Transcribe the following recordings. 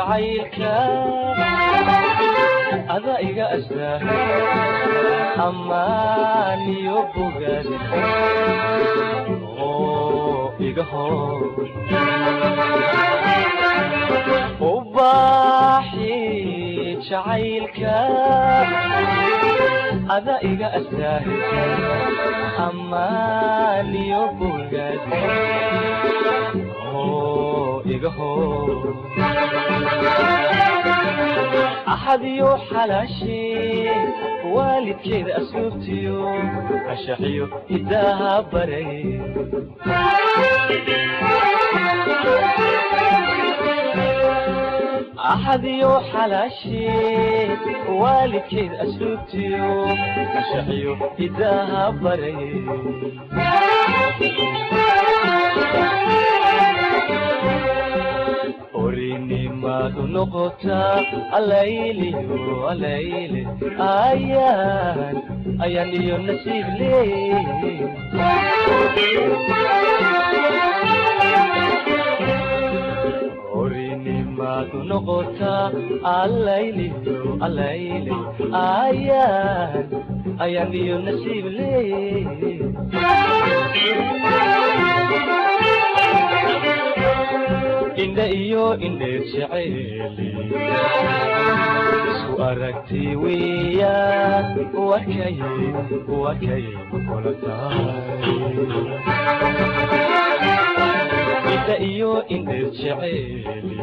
Jacaylka adaa iga astaa ammaan iyo bogaad oo iga hor ubaaxi. Jacaylka adaa iga astaa ammaan iyo bogaad oo iga hor. Axad iyo xalaashii waalidkeeda asluubtiyo ashaxiyo hidaaha baray. Axad iyo xalaashii waalidkeeda asluubtiyo ashaxiyo hidaaha baray. Orinimadu noqotaa alayliyo alayle ayaan ayaan iyo nasiib leey. Orinimadu noqotaa alayliyo alayle ayaan ayaan iyo nasiib leey. Indha iyo indheer jeceeli isku aragti weeyaan, wakay wakay kula tahay. Indha iyo indheer jeceeli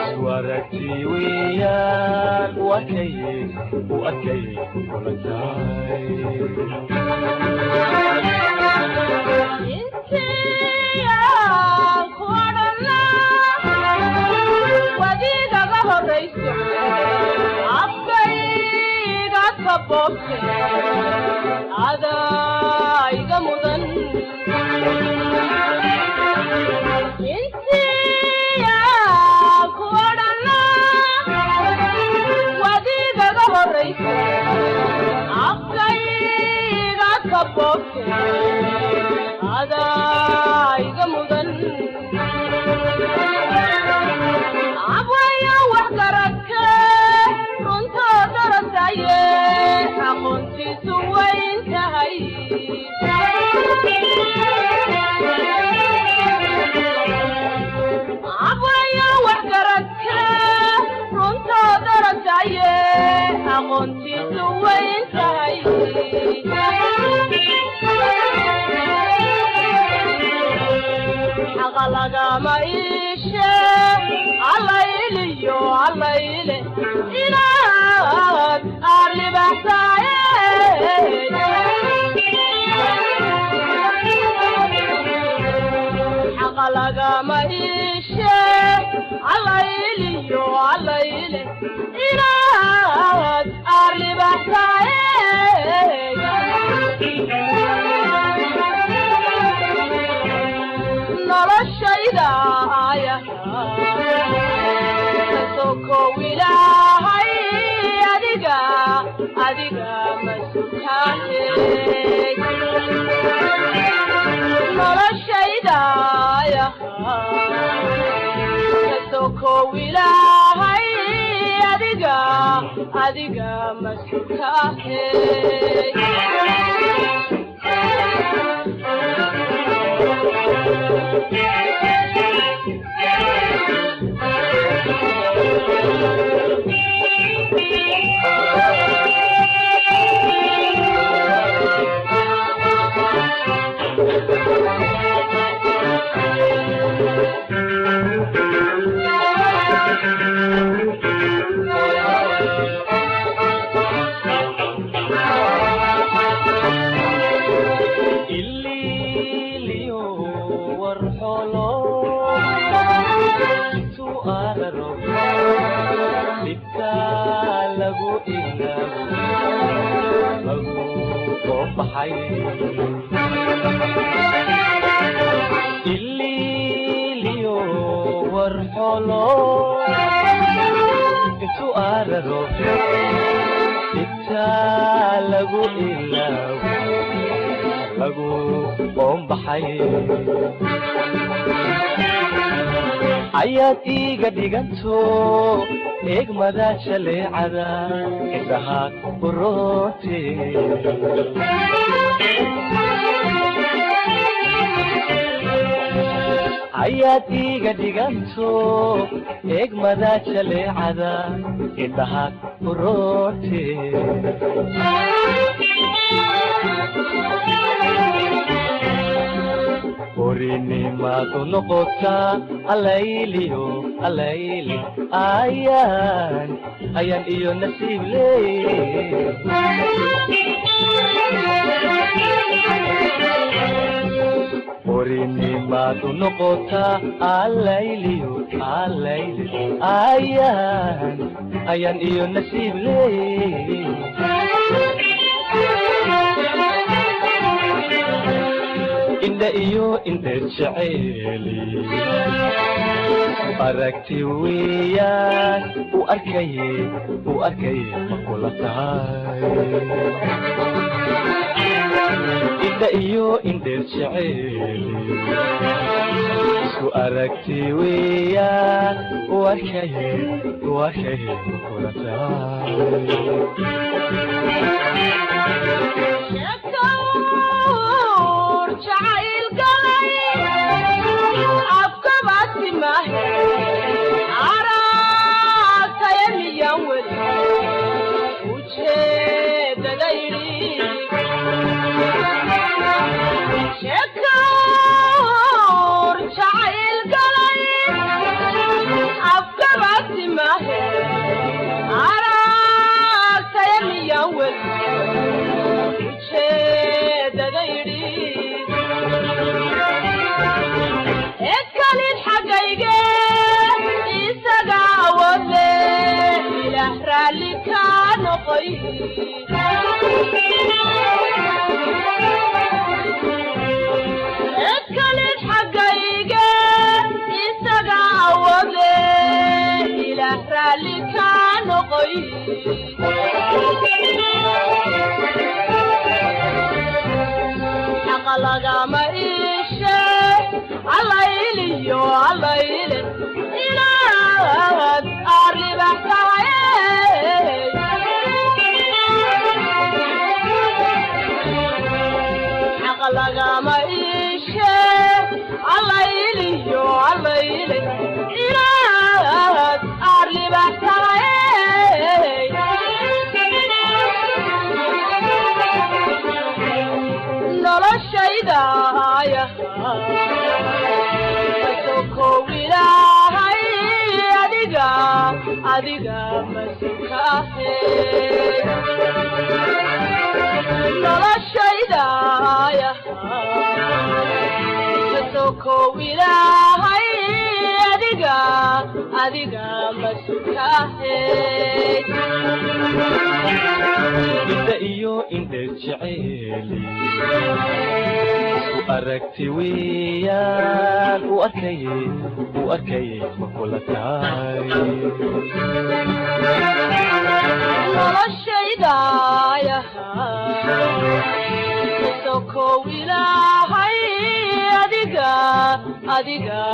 isku aragti weeyaan, wakay wakay kula tahay. Wadiigaga horrayso afkayga ka boobte adaa iga mudan. Intiyaa ku odhanna wadiigaga horrayso afkayga ka boobte adaa iga mudan. Abwayo wax garadka runtoo darasaye aqoontiisu wayn tahay. Abwayo wax garadka runtoo darasaye aqoontiisu wayn tahay. Xaqa lagama iishe allayliyo allayle inaad aad libaxsaaye. Xaqa lagama iishe allayliyo allayle inaad aad libaxsaaye. Noloshayda aya kasokow ilaahay adiga adiga masutaate. Noloshayda aya kasokow ilaahay adiga adiga masutaate. Ililiyo warxolo intuu araro dhibka lagu ilaago lagu soo baxay. Ililiyo warxolo intuu araro dhibta lagu ilaago lagu qoombaxay. Ayaad iiga dhiganto eegmada jaleecada indhaha uroote. Ayaad iiga dhiganto eegmada jaleecada indhaha uroote. Orinimaad u noqotaa alayliyo alayli, ayaan ayaan iyo nasiib leey. Orinimaad u noqotaa alayliyo alayli, ayaan ayaan iyo nasiib leey. Indha iyo indheer jeceeli aragti weeyaan, u arkaye u arkaye ma kula tahay? Indha iyo indheer jeceeli isku aragti weeyaan, u arkaye u arkaye ma kula tahay? Sheekowr jacayl galay afkabasi mahe, aragtaya miyan weli ujeedadaydi. Sheekowr jacayl galay afkabasi mahe, aragtaya miyan weli ujeedadaydi. Ekalid xaggayge isaga awoodle, ilaah raalli ka noqoy. Ekalid xaggayge isaga awoodle, ilaah raalli ka noqoy. Xaqa lagama iishe allayliyo allayle, inaad arribax tahay. Xaqa lagama iishe allayliyo allayle, inaad arribax tahay. Noloshaydaaya kasokow ilaahay, adiga adiga masukaahe. Noloshaydaaya kasokow ilaahay, adiga adiga masukaahe. Indha iyo indheer jeceeli isku aragti weeyaan, u arkaye u arkaye ma kula tahay? Noloshaydaaya kasokow ilaahay, adiga adiga.